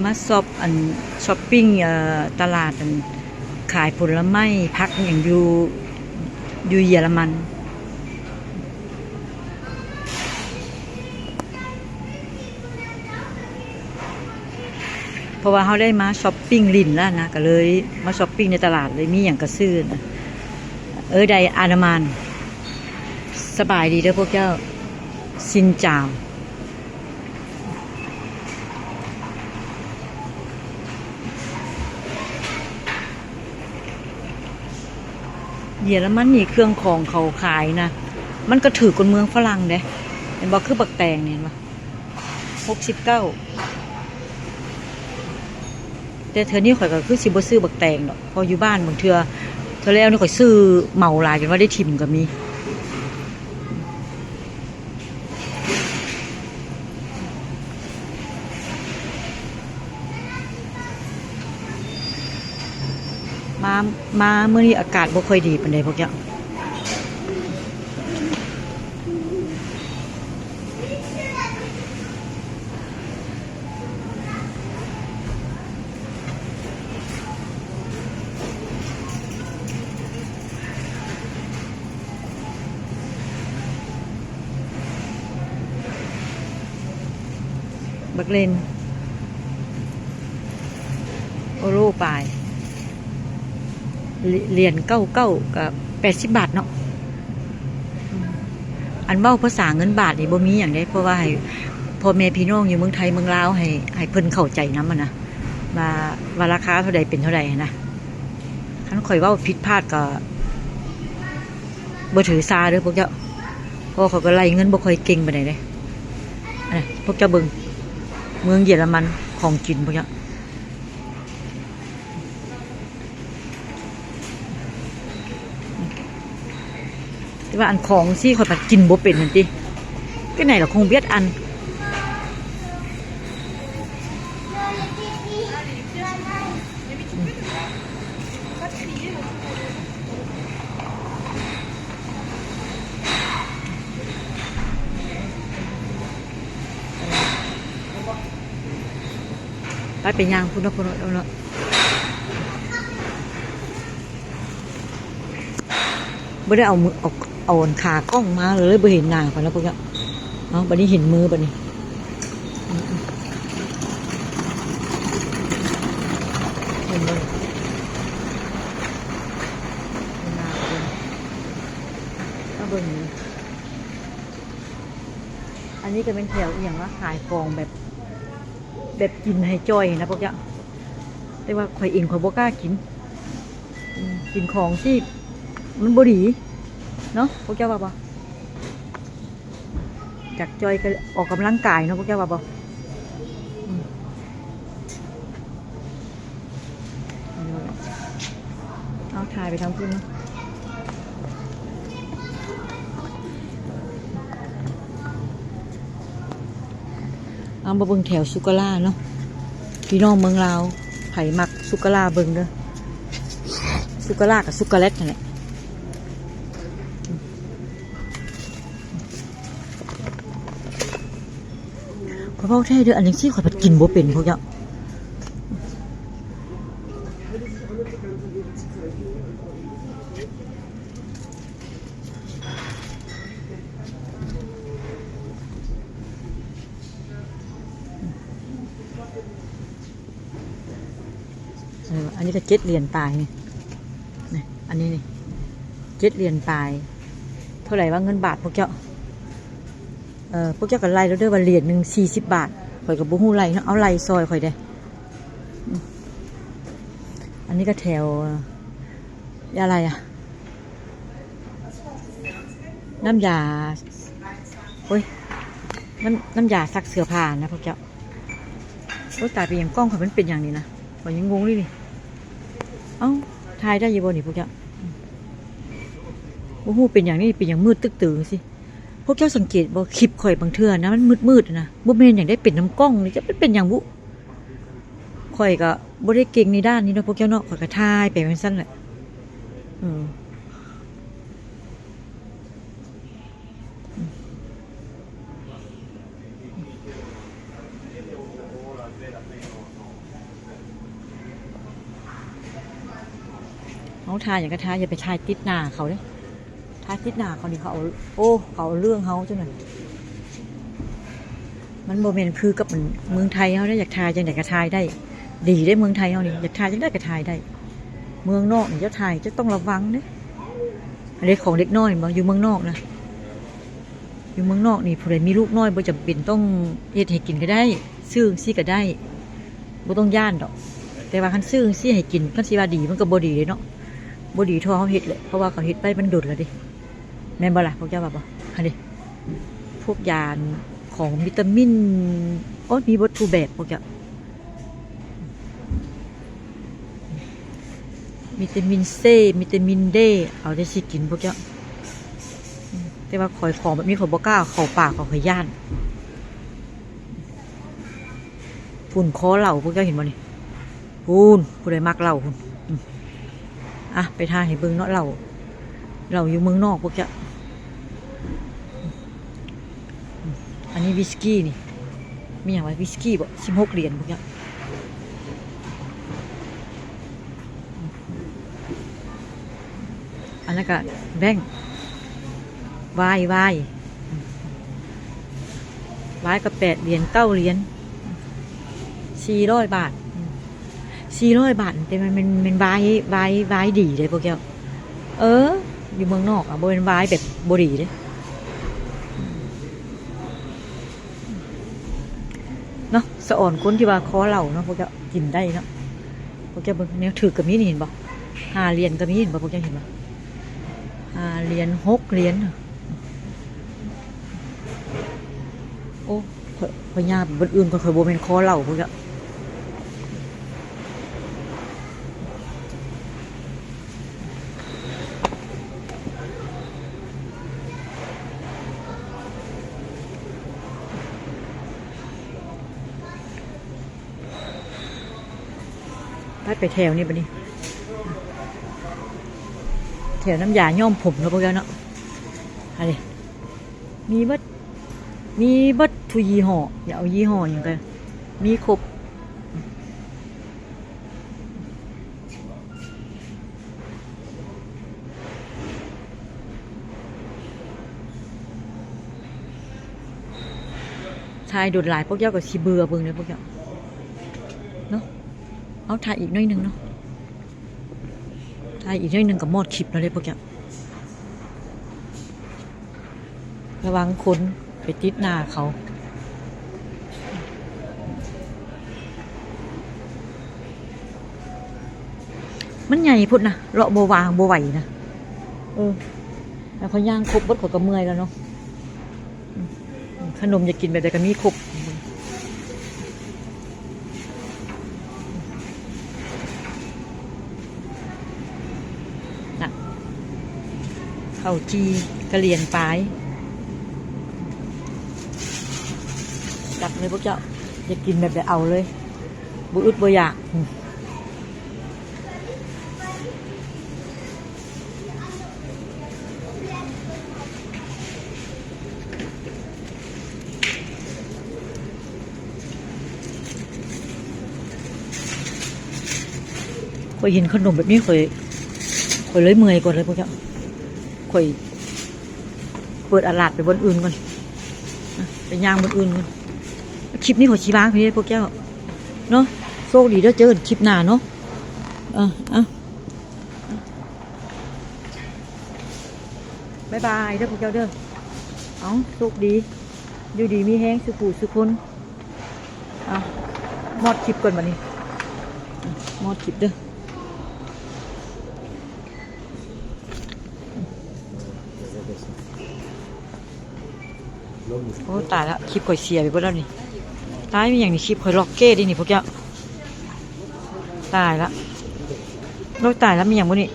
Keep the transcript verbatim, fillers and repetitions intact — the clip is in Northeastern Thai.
มาช็อปอัน ช็อปปิง เอ่อ ตลาดอันขายผลไม้ผักอหย่างอยู่ อยู่เยอรมัน เพราะว่าเราได้มาช็อปปิงหลิ้นแล้วนะ ก็เลยมาช็อปปิงในตลาด เลยมีหยังก็ซื้อนะ เออ ได้อาดามาน สบายดีเด้อพวกเจ้า ซินจาว เยอรมันนี่เครื่องของเขาขายนะ มันก็ถือกว่าเมืองฝรั่งเด้ เห็นบ่ คือบักแตงนี่ เห็นบ่ หกสิบเก้า แต่เทื่อนี้ข้อยก็คือสิบ่ซื้อบักแตงดอก เพราะอยู่บ้านบางเทื่อ เทื่อแล้วนี่ข้อยซื้อเหมาหลายจนว่าได้ถิ่มก็มี มา มามื้อนี้อากาศบ่ค่อยดีปานใดพวกเจ้า บักเลน โอโลปาย เหรียญเก้าเก้าก็แปดสิบบาทเนาะ อันเว้าภาษาเงินบาทนี่บ่มีหยังเด้ เพราะว่าให้พ่อแม่พี่น้องอยู่เมืองไทยเมืองลาวให้ ให้เพิ่นเข้าใจนำหั้นนะ ว่า ว่าราคาเท่าใดเป็นเท่าใดหั้นนะ คันข้อยเว้าผิดพลาดก็บ่ถือสาเด้อพวกเจ้า เพราะว่าข้อยก็ไล่เงินบ่ค่อยเก่งปานใดเด้ อันนี้พวกเจ้าเบิ่ง เมืองเยอรมันของกินพวกเจ้า แต่ว่าอันของซี่ข้อยผัดกินบ่เป็นนั่นติ ก็ไหนล่ะ คงเวียดอัน ไป ไปย่างพุ้นเนาะ พุ้นเนาะ บ่ได้เอามือ เอา เอาอันขากล้องมาเลย เลยบ่เห็นหน้าข้อยแล้วพวกเนี้ย เอ้า บัดนี้เห็นมือบัดนี้ เห็นบ่ เห็นหน้าข้อยบ่ มาเบิ่งนี่ อันนี้ก็เป็นแถวอีหยังวะ ขายของแบบ แบบกินให้จ่อยนะพวกเจ้า แต่ว่าข้อยเองข้อยบ่กล้ากิน อืม กินของที่มันบ่ดี เนาะ พวกเจ้าว่าบ่ อยากจ่อยก็ออกกำลังกายเนาะ พวกเจ้าว่าบ่ อืม เอาถ่ายไปทางพุ้นเนาะ เอามาเบิ่งแถวสุกาล่าเนาะ พี่น้องเมืองลาว ไผมักสุกาล่าเบิ่งเด้อ สุกาล่ากับสุกาแล็ตนั่นแหละ ข้อยเว้าแท้เด้อ อันจั่งซี้ข้อยผัดกินบ่เป็นพวกเจ้า เออ อันนี้ก็เจ็ดเหรียญปลายนี่ นี่ อันนี้นี่ เจ็ดเหรียญปลาย เท่าไหร่ว่าเงินบาทพวกเจ้า เออ พวกเจ้าก็ไล่แล้วเด้อว่าเหรียญหนึ่งสี่สิบบาท ข้อยก็บ่ฮู้ไล่เนาะ เอาไล่ซอยข้อยเด้อ อืม อันนี้ก็แถว อะไรอะ น้ำยา โอ้ย น้ำ น้ำยาซักเสื้อผ้านะพวกเจ้า โอ้ย ตาย เป็นหยังกล้องข้อยมันเป็นอย่างนี้นะ ข้อยยังงงเลยนี่ เอ้า ถ่ายได้อยู่บ่นี่พวกเจ้า บ่ฮู้เป็นอย่างนี้ เป็นอย่างมืดตึ๊กตึงสิ พวกเจ้าสังเกตบ่ คลิปข้อยบางเทื่อนะ มันมืดๆนะ บ่แม่นหยังได้ เป็นนำกล้องนี่ จักมันเป็นหยังบุ ข้อยก็บ่ได้เก่งในด้านนี้เนาะพวกเจ้าเนาะ ข้อยก็ถ่ายไปจั่งซั้นแหละ อืม อืม อืม เฮาถ่ายหยังก็ถ่าย อย่าไปถ่ายติดหน้าเขาเด้ ถ่ายติดหน้าเขานี่เขาเอา โอ้ เขาเอาเรื่องเฮาจังนั้น มันบ่แม่นคือกับเมืองไทยเฮาเด้ อยากถ่ายจังใด๋ก็ถ่ายได้ ดีเด้เมืองไทยเฮานี่ อยากถ่ายจังใด๋ก็ถ่ายได้ เมืองนอกนี่เจ้าถ่ายเจ้าต้องระวังเด้ อันนี้ของเด็กน้อยบ่ อยู่เมืองนอกนะ อยู่เมืองนอกนี่ผู้ใดมีลูกน้อยบ่จำเป็นต้องเฮ็ดให้กินก็ได้ ซื้อจั่งซี้ก็ได้ บ่ต้องย้านดอก แต่ว่าคันซื้อจั่งซี้ให้กิน คันสิว่าดีมันก็บ่ดีเด้เนาะ บ่ดีเท่าเฮาเฮ็ดแหละ เพราะว่าเขาเฮ็ดไปมันโดนแล้วเด้ แม่นบ่ล่ะ พวกเจ้าว่าบ่ หั่นเด้ พวกยาของวิตามิน โอ๊ย มีเบิดทุกแบบพวกเจ้า วิตามินซี วิตามินดี เอาแต่สิกินพวกเจ้า แต่ว่าข้อยของแบบนี้ข้อยบ่กล้าเข้าปาก ข้อยย้าน พุ้นคอเหล้าพวกเจ้าเห็นบ่นี่ พุ้น ผู้ใดมักเหล้าพุ้น อืม อ่ะ ไปถ่ายให้เบิ่งเนาะ เหล้า เหล้าอยู่เมืองนอกพวกเจ้า อันนี้วิสกี้นี่ มีหยังวะ วิสกี้บ่ สิบหกเหรียญพวกเนี้ย อันนั้นก็แบงก์ ไวน์ ไวน์ ไวน์ก็แปดเหรียญ เก้าเหรียญ สี่ร้อยบาท สี่ร้อยบาท แต่มันเป็น เป็นไวน์ ไวน์ ไวน์ดีเลยพวกเจ้า เออ อยู่เมืองนอกอะ บ่เป็นไวน์แบบบ่ดีเด้ เนาะ สะออนคนที่ว่าคอเหล้าเนาะ พวกเจ้ากินได้เนาะ พวกเจ้าเบิ่ง แนวถืกก็มีนี่ เห็นบ่ ห้าเหรียญก็มี เห็นบ่ พวกเจ้าเห็นบ่ ห้าเหรียญ หกเหรียญ โอ้ ข้อย ข้อยย่างไปบนอื่นก่อน ข้อยบ่แม่นคอเหล้าพวกเจ้า ไป ไปแถวนี้บัดนี้ แถวน้ำยาย้อมผมเนาะพวกเจ้าเนาะ อันนี้ มีเบิด มีเบิดทุกยี่ห้อ อยากเอายี่ห้อหยังก็มีครบ ถ่ายโดนหลายพวกเจ้าก็สิเบื่อเบิ่งเด้อพวกเจ้า เนาะ เอาถ่ายอีกหน่อยหนึ่งเนาะ ถ่ายอีกหน่อยหนึ่งก็หมดคลิปแล้วเด้อพวกเจ้า ระวังคนไปติดหน้าเขา มันใหญ่พุ้นนะ เลาะบ่วางบ่ไหวนะ เออ แล้วเขาย่างครบเบิดเขาก็เมื่อยแล้วเนาะ อืม ขนมอยากกินแบบใดก็มีครบ น่ะ ข้าวจี่กะเหรี่ยงปาย จัดเลยพวกเจ้า อยากกินแบบใดเอาเลย บ่อึดบ่อยาก อืม ข้อยเห็นขนมแบบนี้ข้อย ข้อยเลยเมื่อยก่อนเลยพวกเจ้า ข้อยเปิดอาหลาดไปบนอื่นก่อน อ่ะ ไปย่างบนอื่นก่อน คลิปนี้ข้อยสิวางเพียงเท่านี้พวกเจ้า เนาะ โชคดีเด้อ เจอกันคลิปหน้าเนาะ อ่ะ อ่ะ บ๊ายบายเด้อพวกเจ้าเด้อ เอา โชคดี อยู่ดีมีแฮงสุผู้สุคน เอา มอดคลิปก่อนบัดนี้ มอดคลิปเด้อ โอ้ ตายละ คลิปข้อยเสียไปเบิดแล้วนี่ ตาย มีหยังนี่ คลิปข้อยล็อกเก้เด้นี่พวกเจ้า ตายละ โอ้ย ตายละ มีหยังบ่นี่